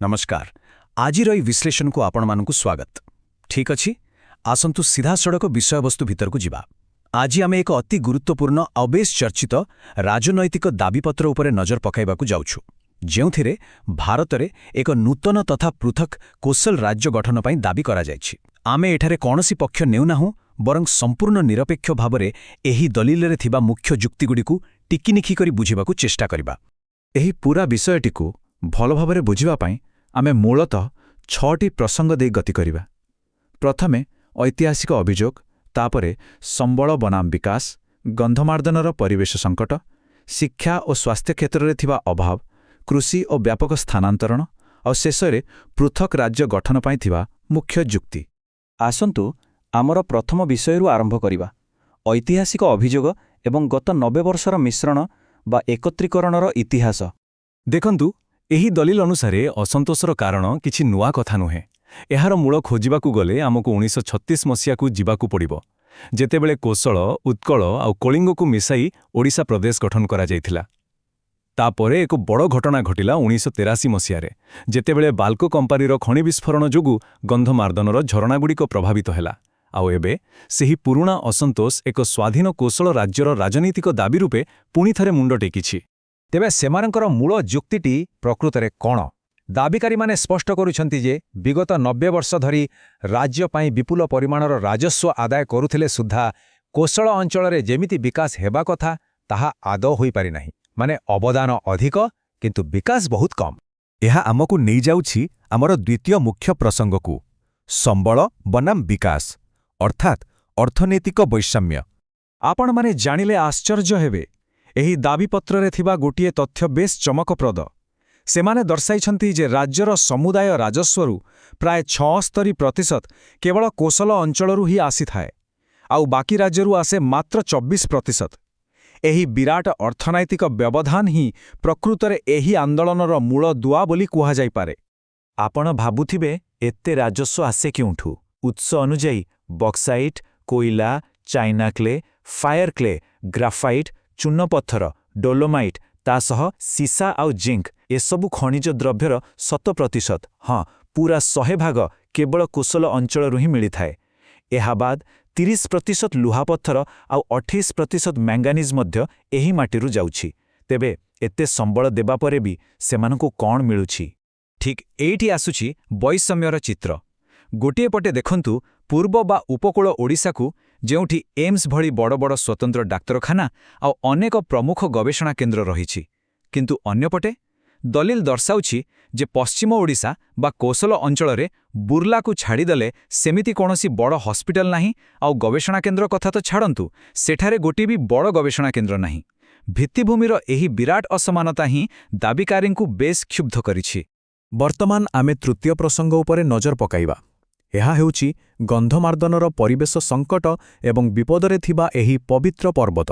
ନମସ୍କାର। ଆଜିର ଏହି ବିଶ୍ଳେଷଣକୁ ଆପଣମାନଙ୍କୁ ସ୍ୱାଗତ। ଠିକ୍ ଅଛି, ଆସନ୍ତୁ ସିଧାସଳଖ ବିଷୟବସ୍ତୁ ଭିତରକୁ ଯିବା। ଆଜି ଆମେ ଏକ ଅତି ଗୁରୁତ୍ୱପୂର୍ଣ୍ଣ ଆଉ ବେଶ୍ ଚର୍ଚ୍ଚିତ ରାଜନୈତିକ ଦାବିପତ୍ର ଉପରେ ନଜର ପକାଇବାକୁ ଯାଉଛୁ, ଯେଉଁଥିରେ ଭାରତରେ ଏକ ନୂତନ ତଥା ପୃଥକ କୋଶଲ ରାଜ୍ୟ ଗଠନ ପାଇଁ ଦାବି କରାଯାଇଛି। ଆମେ ଏଠାରେ କୌଣସି ପକ୍ଷ ନେଉନାହୁଁ, ବରଂ ସମ୍ପୂର୍ଣ୍ଣ ନିରପେକ୍ଷ ଭାବରେ ଏହି ଦଲିଲରେ ଥିବା ମୁଖ୍ୟ ଯୁକ୍ତିଗୁଡ଼ିକୁ ଟିକିନିଖି କରି ବୁଝିବାକୁ ଚେଷ୍ଟା କରିବା। ଏହି ପୂରା ବିଷୟଟିକୁ ଭଲ ଭାବରେ ବୁଝିବା ପାଇଁ ଆମେ ମୂଳତଃ ଛଅଟି ପ୍ରସଙ୍ଗ ଦେଇ ଗତି କରିବା। ପ୍ରଥମେ ଐତିହାସିକ ଅଭିଯୋଗ, ତାପରେ ସମ୍ବଳ ବନାମ ବିକାଶ, ଗନ୍ଧମାର୍ଦ୍ଦନର ପରିବେଶ ସଙ୍କଟ, ଶିକ୍ଷା ଓ ସ୍ୱାସ୍ଥ୍ୟ କ୍ଷେତ୍ରରେ ଥିବା ଅଭାବ, କୃଷି ଓ ବ୍ୟାପକ ସ୍ଥାନାନ୍ତରଣ, ଆଉ ଶେଷରେ ପୃଥକ ରାଜ୍ୟ ଗଠନ ପାଇଁ ଥିବା ମୁଖ୍ୟ ଯୁକ୍ତି। ଆସନ୍ତୁ ଆମର ପ୍ରଥମ ବିଷୟରୁ ଆରମ୍ଭ କରିବା, ଐତିହାସିକ ଅଭିଯୋଗ ଏବଂ ଗତ 90 ବର୍ଷର ମିଶ୍ରଣ ବା ଏକତ୍ରୀକରଣର ଇତିହାସ। ଦେଖନ୍ତୁ, ଏହି ଦଲିଲ ଅନୁସାରେ ଅସନ୍ତୋଷର କାରଣ କିଛି ନୂଆ କଥା ନୁହେଁ। ଏହାର ମୂଳ ଖୋଜିବାକୁ ଗଲେ ଆମକୁ 1936 ମସିହାକୁ ଯିବାକୁ ପଡ଼ିବ, ଯେତେବେଳେ କୋଶଳ, ଉତ୍କଳ ଆଉ କଳିଙ୍ଗକୁ ମିଶାଇ ଓଡ଼ିଶା ପ୍ରଦେଶ ଗଠନ କରାଯାଇଥିଲା। ତାପରେ ଏକ ବଡ଼ ଘଟଣା ଘଟିଲା 1983 ମସିହାରେ, ଯେତେବେଳେ ବାଲ୍କୋ କମ୍ପାନୀର ଖଣି ବିସ୍ଫୋରଣ ଯୋଗୁଁ ଗନ୍ଧମାର୍ଦ୍ଦନର ଝରଣାଗୁଡ଼ିକ ପ୍ରଭାବିତ ହେଲା। ଆଉ ଏବେ ସେହି ପୁରୁଣା ଅସନ୍ତୋଷ ଏକ ସ୍ୱାଧୀନ କୋଶଳ ରାଜ୍ୟର ରାଜନୈତିକ ଦାବି ରୂପେ ପୁଣିଥରେ ମୁଣ୍ଡ ଟେକିଛି। ତେବେ ସେମାନଙ୍କର ମୂଳ ଯୁକ୍ତିଟି ପ୍ରକୃତରେ କ'ଣ? ଦାବିକାରୀମାନେ ସ୍ପଷ୍ଟ କରୁଛନ୍ତି ଯେ ବିଗତ 90 ବର୍ଷ ଧରି ରାଜ୍ୟ ପାଇଁ ବିପୁଳ ପରିମାଣର ରାଜସ୍ୱ ଆଦାୟ କରୁଥିଲେ ସୁଦ୍ଧା କୋଶଳ ଅଞ୍ଚଳରେ ଯେମିତି ବିକାଶ ହେବା କଥା, ତାହା ଆଦୌ ହୋଇପାରିନାହିଁ। ମାନେ ଅବଦାନ ଅଧିକ, କିନ୍ତୁ ବିକାଶ ବହୁତ କମ୍। ଏହା ଆମକୁ ନେଇଯାଉଛି ଆମର ଦ୍ୱିତୀୟ ମୁଖ୍ୟ ପ୍ରସଙ୍ଗକୁ, ସମ୍ବଳ ବନାମ ବିକାଶ, ଅର୍ଥାତ୍ ଅର୍ଥନୈତିକ ବୈଷମ୍ୟ। ଆପଣମାନେ ଜାଣିଲେ ଆଶ୍ଚର୍ଯ୍ୟ ହେବେ, ଏହି ଦାବିପତ୍ରରେ ଥିବା ଗୋଟିଏ ତଥ୍ୟ ବେଶ୍ ଚମକପ୍ରଦ। ସେମାନେ ଦର୍ଶାଇଛନ୍ତି ଯେ ରାଜ୍ୟର ସମୁଦାୟ ରାଜସ୍ୱରୁ ପ୍ରାୟ 76% କେବଳ କୋଶଲ ଅଞ୍ଚଳରୁ ହିଁ ଆସିଥାଏ, ଆଉ ବାକି ରାଜ୍ୟରୁ ଆସେ ମାତ୍ର 24%। ଏହି ବିରାଟ ଅର୍ଥନୈତିକ ବ୍ୟବଧାନ ହିଁ ପ୍ରକୃତରେ ଏହି ଆନ୍ଦୋଳନର ମୂଳ ଦୁଆ ବୋଲି କୁହାଯାଇପାରେ। ଆପଣ ଭାବୁଥିବେ, ଏତେ ରାଜସ୍ୱ ଆସେ କେଉଁଠୁ? ଉତ୍ସ ଅନୁଯାୟୀ ବକ୍ସାଇଟ୍, କୋଇଲା, china clay, fire clay, graphite, ଚୂନପଥର, ଡୋଲୋମାଇଟ୍, ତା ସହ ସୀସା ଆଉ ଜିଙ୍କ୍, ଏସବୁ ଖଣିଜ ଦ୍ରବ୍ୟର 100%, ହଁ, ପୁରା 100 ଭାଗ କେବଳ କୋଶଲ ଅଞ୍ଚଳରୁ ହିଁ ମିଳିଥାଏ। ଏହାବାଦ 30% ଲୁହାପଥର ଆଉ 28% ମ୍ୟାଙ୍ଗାନିଜ୍ ମଧ୍ୟ ଏହି ମାଟିରୁ ଯାଉଛି। ତେବେ ଏତେ ସମ୍ବଳ ଦେବା ପରେ ବି ସେମାନଙ୍କୁ କ'ଣ ମିଳୁଛି? ଠିକ୍ ଏଇଠି ଆସୁଛି ବୈଷମ୍ୟର ଚିତ୍ର। ଗୋଟିଏ ପଟେ ଦେଖନ୍ତୁ ପୂର୍ବ ବା ଉପକୂଳ ଓଡ଼ିଶାକୁ, ଯେଉଁଠି ଏମ୍ସ ଭଳି ବଡ଼ ବଡ଼ ସ୍ୱତନ୍ତ୍ର ଡାକ୍ତରଖାନା ଆଉ ଅନେକ ପ୍ରମୁଖ ଗବେଷଣା କେନ୍ଦ୍ର ରହିଛି। କିନ୍ତୁ ଅନ୍ୟପଟେ ଦଲିଲ ଦର୍ଶାଉଛି ଯେ ପଶ୍ଚିମ ଓଡ଼ିଶା ବା କୋଶଲ ଅଞ୍ଚଳରେ ବୁର୍ଲାକୁ ଛାଡ଼ିଦେଲେ ସେମିତି କୌଣସି ବଡ଼ ହସ୍ପିଟାଲ ନାହିଁ, ଆଉ ଗବେଷଣା କେନ୍ଦ୍ର କଥା ତ ଛାଡ଼ନ୍ତୁ, ସେଠାରେ ଗୋଟିଏ ବି ବଡ଼ ଗବେଷଣା କେନ୍ଦ୍ର ନାହିଁ। ଭିତ୍ତିଭୂମିର ଏହି ବିରାଟ ଅସମାନତା ହିଁ ଦାବିକାରୀଙ୍କୁ ବେଶ୍ କ୍ଷୁବ୍ଧ କରିଛି। ବର୍ତ୍ତମାନ ଆମେ ତୃତୀୟ ପ୍ରସଙ୍ଗ ଉପରେ ନଜର ପକାଇବା। ଏହା ହେଉଛି ଗନ୍ଧମାର୍ଦ୍ଦନର ପରିବେଶ ସଙ୍କଟ ଏବଂ ବିପଦରେ ଥିବା ଏହି ପବିତ୍ର ପର୍ବତ।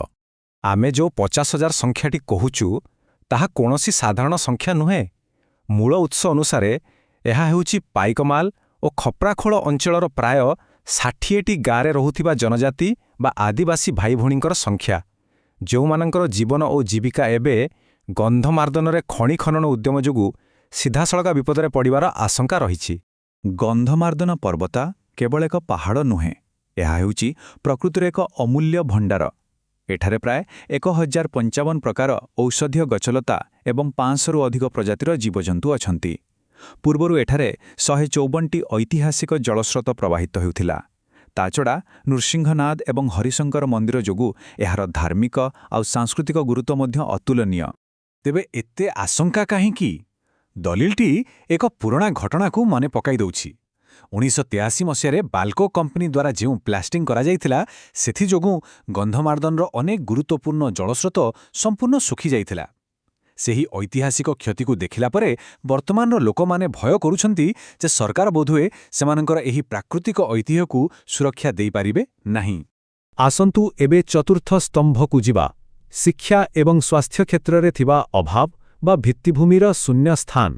ଆମେ ଯେଉଁ 50,000 ସଂଖ୍ୟାଟି କହୁଛୁ, ତାହା କୌଣସି ସାଧାରଣ ସଂଖ୍ୟା ନୁହେଁ। ମୂଳ ଉତ୍ସ ଅନୁସାରେ ଏହା ହେଉଛି ପାଇକମାଲ ଓ ଖପ୍ରାଖୋଳ ଅଞ୍ଚଳର ପ୍ରାୟ 60ଟି ଗାଁରେ ରହୁଥିବା ଜନଜାତି ବା ଆଦିବାସୀ ଭାଇଭଉଣୀଙ୍କର ସଂଖ୍ୟା, ଯେଉଁମାନଙ୍କର ଜୀବନ ଓ ଜୀବିକା ଏବେ ଗନ୍ଧମାର୍ଦ୍ଦନରେ ଖଣି ଖନନ ଉଦ୍ୟମ ଯୋଗୁଁ ସିଧାସଳଖ ବିପଦରେ ପଡ଼ିବାର ଆଶଙ୍କା ରହିଛି। ଗନ୍ଧମାର୍ଦ୍ଦନ ପର୍ବତ କେବଳ ଏକ ପାହାଡ଼ ନୁହେଁ, ଏହା ହେଉଛି ପ୍ରକୃତିର ଏକ ଅମୂଲ୍ୟ ଭଣ୍ଡାର। ଏଠାରେ ପ୍ରାୟ 1055 ପ୍ରକାର ଔଷଧୀୟ ଗଛଲତା ଏବଂ 500ରୁ ଅଧିକ ପ୍ରଜାତିର ଜୀବଜନ୍ତୁ ଅଛନ୍ତି। ପୂର୍ବରୁ ଏଠାରେ 154ଟି ଐତିହାସିକ ଜଳସ୍ରୋତ ପ୍ରବାହିତ ହେଉଥିଲା। ତାଛଡ଼ା ନୃସିଂହନାଥ ଏବଂ ହରିଶଙ୍କର ମନ୍ଦିର ଯୋଗୁଁ ଏହାର ଧାର୍ମିକ ଆଉ ସାଂସ୍କୃତିକ ଗୁରୁତ୍ୱ ମଧ୍ୟ ଅତୁଳନୀୟ। ତେବେ ଏତେ ଆଶଙ୍କା କାହିଁକି? ଦଲିଲଟି ଏକ ପୁରୁଣା ଘଟଣାକୁ ମନେ ପକାଇ ଦେଉଛି। 1983 ମସିହାରେ ବାଲ୍କୋ କମ୍ପାନୀ ଦ୍ୱାରା ଯେଉଁ ବ୍ଲାଷ୍ଟିଂ କରାଯାଇଥିଲା, ସେଥିଯୋଗୁଁ ଗନ୍ଧମାର୍ଦ୍ଦନର ଅନେକ ଗୁରୁତ୍ୱପୂର୍ଣ୍ଣ ଜଳସ୍ରୋତ ସମ୍ପୂର୍ଣ୍ଣ ଶୁଖିଯାଇଥିଲା। ସେହି ଐତିହାସିକ କ୍ଷତିକୁ ଦେଖିଲା ପରେ ବର୍ତ୍ତମାନର ଲୋକମାନେ ଭୟ କରୁଛନ୍ତି ଯେ ସରକାର ବୋଧହୁଏ ସେମାନଙ୍କର ଏହି ପ୍ରାକୃତିକ ଐତିହ୍ୟକୁ ସୁରକ୍ଷା ଦେଇପାରିବେ ନାହିଁ। ଆସନ୍ତୁ ଏବେ ଚତୁର୍ଥ ସ୍ତମ୍ଭକୁ ଯିବା, ଶିକ୍ଷା ଏବଂ ସ୍ୱାସ୍ଥ୍ୟ କ୍ଷେତ୍ରରେ ଥିବା ଅଭାବ ବା ଭିତ୍ତିଭୂମିର ଶୂନ୍ୟସ୍ଥାନ।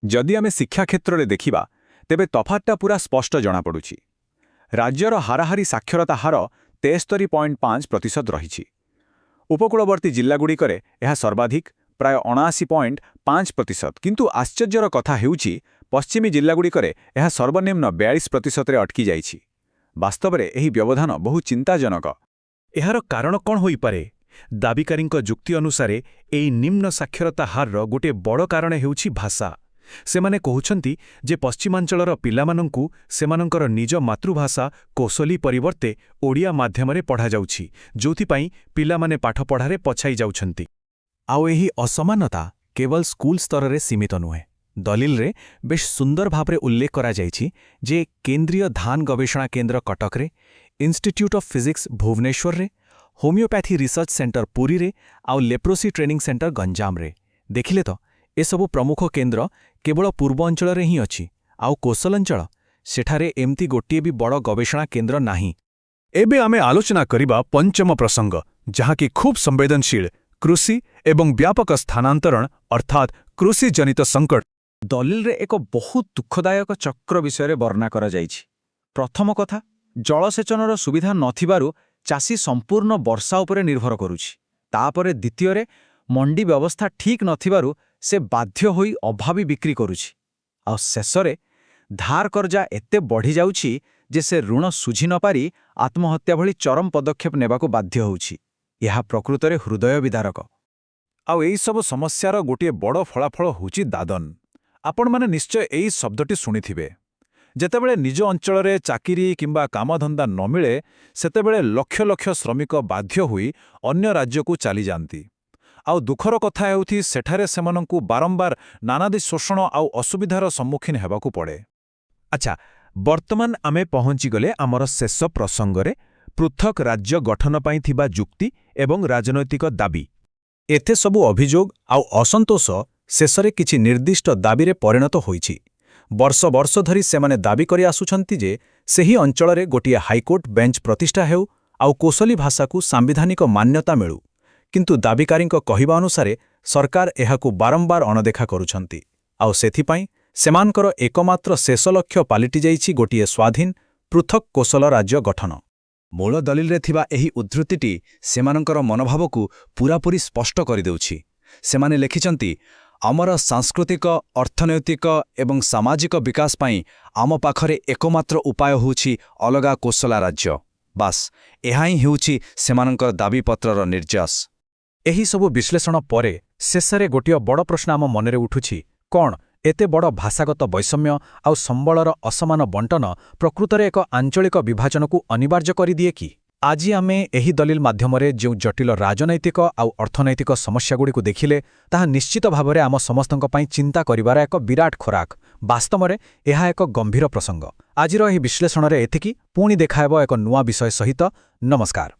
ଯଦି ଆମେ ଶିକ୍ଷା କ୍ଷେତ୍ରରେ ଦେଖିବା, ତେବେ ତଫାତଟା ପୂରା ସ୍ପଷ୍ଟ ଜଣାପଡ଼ୁଛି। ରାଜ୍ୟର ହାରାହାରି ସାକ୍ଷରତା ହାର 73.5% ରହିଛି। ଉପକୂଳବର୍ତ୍ତୀ ଜିଲ୍ଲାଗୁଡ଼ିକରେ ଏହା ସର୍ବାଧିକ, ପ୍ରାୟ 79.5 5%। କିନ୍ତୁ ଆଶ୍ଚର୍ଯ୍ୟର କଥା ହେଉଛି, ପଶ୍ଚିମୀ ଜିଲ୍ଲାଗୁଡ଼ିକରେ ଏହା ସର୍ବନିମ୍ନ 42%ରେ ଅଟକି ଯାଇଛି। ବାସ୍ତବରେ ଏହି ବ୍ୟବଧାନ ବହୁ ଚିନ୍ତାଜନକ। ଏହାର କାରଣ କ'ଣ ହୋଇପାରେ? ଦାବିକାରୀଙ୍କ ଯୁକ୍ତି ଅନୁସାରେ ଏହି ନିମ୍ନ ସାକ୍ଷରତା ହାରର ଗୋଟିଏ ବଡ଼ କାରଣ ହେଉଛି ଭାଷା। ସେମାନେ କହୁଛନ୍ତି ଯେ ପଶ୍ଚିମାଞ୍ଚଳର ପିଲାମାନଙ୍କୁ ସେମାନଙ୍କର ନିଜ ମାତୃଭାଷା କୋଶଲୀ ପରିବର୍ତ୍ତେ ଓଡ଼ିଆ ମାଧ୍ୟମରେ ପଢ଼ାଯାଉଛି, ଯେଉଁଥିପାଇଁ ପିଲାମାନେ ପାଠପଢ଼ାରେ ପଛାଇ ଯାଉଛନ୍ତି। ଆଉ ଏହି ଅସମାନତା କେବଳ ସ୍କୁଲ ସ୍ତରରେ ସୀମିତ ନୁହେଁ। ଦଲିଲରେ ବେଶ ସୁନ୍ଦର ଭାବରେ ଉଲ୍ଲେଖ କରାଯାଇଛି ଯେ କେନ୍ଦ୍ରୀୟ ଧାନ ଗବେଷଣା କେନ୍ଦ୍ର କଟକରେ, ଇନଷ୍ଟିଚ୍ୟୁଟ୍ ଅଫ୍ ଫିଜିକ୍ସ ଭୁବନେଶ୍ୱରରେ, ହୋମିଓପ୍ୟାଥି ରିସର୍ଚ୍ଚ ସେଣ୍ଟର ପୁରୀରେ ଆଉ ଲେପ୍ରୋସି ଟ୍ରେନିଂ ସେଣ୍ଟର ଗଞ୍ଜାମରେ। ଦେଖିଲେ ତ, ଏସବୁ ପ୍ରମୁଖ କେନ୍ଦ୍ର କେବଳ ପୂର୍ବ ଅଞ୍ଚଳରେ ହିଁ ଅଛି। ଆଉ କୋଶଲାଞ୍ଚଳ, ସେଠାରେ ଏମିତି ଗୋଟିଏ ବି ବଡ଼ ଗବେଷଣା କେନ୍ଦ୍ର ନାହିଁ। ଏବେ ଆମେ ଆଲୋଚନା କରିବା ପଞ୍ଚମ ପ୍ରସଙ୍ଗ, ଯାହାକି ଖୁବ୍ ସମ୍ବେଦନଶୀଳ, କୃଷି ଏବଂ ବ୍ୟାପକ ସ୍ଥାନାନ୍ତରଣ ଅର୍ଥାତ୍ କୃଷିଜନିତ ସଙ୍କଟ। ଦଲିଲରେ ଏକ ବହୁତ ଦୁଃଖଦାୟକ ଚକ୍ର ବିଷୟରେ ବର୍ଣ୍ଣନା କରାଯାଇଛି। ପ୍ରଥମ କଥା, ଜଳସେଚନର ସୁବିଧା ନଥିବାରୁ ଚାଷୀ ସମ୍ପୂର୍ଣ୍ଣ ବର୍ଷା ଉପରେ ନିର୍ଭର କରୁଛି। ତାପରେ ଦ୍ୱିତୀୟରେ, ମଣ୍ଡି ବ୍ୟବସ୍ଥା ଠିକ୍ ନଥିବାରୁ ସେ ବାଧ୍ୟ ହୋଇ ଅଭାବୀ ବିକ୍ରି କରୁଛି। ଆଉ ଶେଷରେ ଧାର କରଜା ଏତେ ବଢ଼ିଯାଉଛି ଯେ ସେ ଋଣ ଶୁଝି ନପାରି ଆତ୍ମହତ୍ୟା ଭଳି ଚରମ ପଦକ୍ଷେପ ନେବାକୁ ବାଧ୍ୟ ହେଉଛି। ଏହା ପ୍ରକୃତରେ ହୃଦୟ ବିଦାରକ। ଆଉ ଏହିସବୁ ସମସ୍ୟାର ଗୋଟିଏ ବଡ଼ ଫଳାଫଳ ହେଉଛି ଦାଦନ। ଆପଣମାନେ ନିଶ୍ଚୟ ଏହି ଶବ୍ଦଟି ଶୁଣିଥିବେ। ଯେତେବେଳେ ନିଜ ଅଞ୍ଚଳରେ ଚାକିରି କିମ୍ବା କାମଧନ୍ଦା ନ ମିଳେ, ସେତେବେଳେ ଲକ୍ଷ ଲକ୍ଷ ଶ୍ରମିକ ବାଧ୍ୟ ହୋଇ ଅନ୍ୟ ରାଜ୍ୟକୁ ଚାଲିଯାଆନ୍ତି। ଆଉ ଦୁଃଖର କଥା ହେଉଛି, ସେଠାରେ ସେମାନଙ୍କୁ ବାରମ୍ବାର ନାନାଦି ଶୋଷଣ ଆଉ ଅସୁବିଧାର ସମ୍ମୁଖୀନ ହେବାକୁ ପଡ଼େ। ଆଚ୍ଛା, ବର୍ତ୍ତମାନ ଆମେ ପହଞ୍ଚିଗଲେ ଆମର ଶେଷ ପ୍ରସଙ୍ଗରେ, ପୃଥକ ରାଜ୍ୟ ଗଠନ ପାଇଁ ଥିବା ଯୁକ୍ତି ଏବଂ ରାଜନୈତିକ ଦାବି। ଏତେ ସବୁ ଅଭିଯୋଗ ଆଉ ଅସନ୍ତୋଷ ଶେଷରେ କିଛି ନିର୍ଦ୍ଦିଷ୍ଟ ଦାବିରେ ପରିଣତ ହୋଇଛି। ବର୍ଷ ବର୍ଷ ଧରି ସେମାନେ ଦାବି କରି ଆସୁଛନ୍ତି ଯେ ସେହି ଅଞ୍ଚଳରେ ଗୋଟିଏ ହାଇକୋର୍ଟ ବେଞ୍ଚ ପ୍ରତିଷ୍ଠା ହେଉ ଆଉ କୋଶଲୀ ଭାଷାକୁ ସାମ୍ବିଧାନିକ ମାନ୍ୟତା ମିଳୁ। କିନ୍ତୁ ଦାବିକାରୀଙ୍କ କହିବା ଅନୁସାରେ ସରକାର ଏହାକୁ ବାରମ୍ବାର ଅଣଦେଖା କରୁଛନ୍ତି। ଆଉ ସେଥିପାଇଁ ସେମାନଙ୍କର ଏକମାତ୍ର ଶେଷ ଲକ୍ଷ୍ୟ ପାଲଟିଯାଇଛି ଗୋଟିଏ ସ୍ୱାଧୀନ, ପୃଥକ୍ କୋଶଲ ରାଜ୍ୟ ଗଠନ। ମୂଳ ଦଲିଲରେ ଥିବା ଏହି ଉଦ୍ଧୃତିଟି ସେମାନଙ୍କର ମନୋଭାବକୁ ପୂରାପୂରି ସ୍ପଷ୍ଟ କରିଦେଉଛି। ସେମାନେ ଲେଖିଛନ୍ତି, ଆମର ସାଂସ୍କୃତିକ, ଅର୍ଥନୈତିକ ଏବଂ ସାମାଜିକ ବିକାଶ ପାଇଁ ଆମ ପାଖରେ ଏକମାତ୍ର ଉପାୟ ହେଉଛି ଅଲଗା କୋଶଲା ରାଜ୍ୟ। ବାସ୍, ଏହା ହିଁ ହେଉଛି ସେମାନଙ୍କର ଦାବିପତ୍ରର ନିର୍ଯାସ। ଏହିସବୁ ବିଶ୍ଳେଷଣ ପରେ ଶେଷରେ ଗୋଟିଏ ବଡ଼ ପ୍ରଶ୍ନ ଆମ ମନରେ ଉଠୁଛି, କ'ଣ ଏତେ ବଡ଼ ଭାଷାଗତ ବୈଷମ୍ୟ ଆଉ ସମ୍ବଳର ଅସମାନ ବଣ୍ଟନ ପ୍ରକୃତରେ ଏକ ଆଞ୍ଚଳିକ ବିଭାଜନକୁ ଅନିବାର୍ଯ୍ୟ କରିଦିଏ କି? ଆଜି ଆମେ ଏହି ଦଲିଲ ମାଧ୍ୟମରେ ଯେଉଁ ଜଟିଳ ରାଜନୈତିକ ଆଉ ଅର୍ଥନୈତିକ ସମସ୍ୟାଗୁଡ଼ିକୁ ଦେଖିଲେ, ତାହା ନିଶ୍ଚିତ ଭାବରେ ଆମ ସମସ୍ତଙ୍କ ପାଇଁ ଚିନ୍ତା କରିବାର ଏକ ବିରାଟ ଖୋରାକ। ବାସ୍ତବରେ ଏହା ଏକ ଗମ୍ଭୀର ପ୍ରସଙ୍ଗ। ଆଜିର ଏହି ବିଶ୍ଳେଷଣରେ ଏତିକି। ପୁଣି ଦେଖାହେବ ଏକ ନୂଆ ବିଷୟ ସହିତ। ନମସ୍କାର।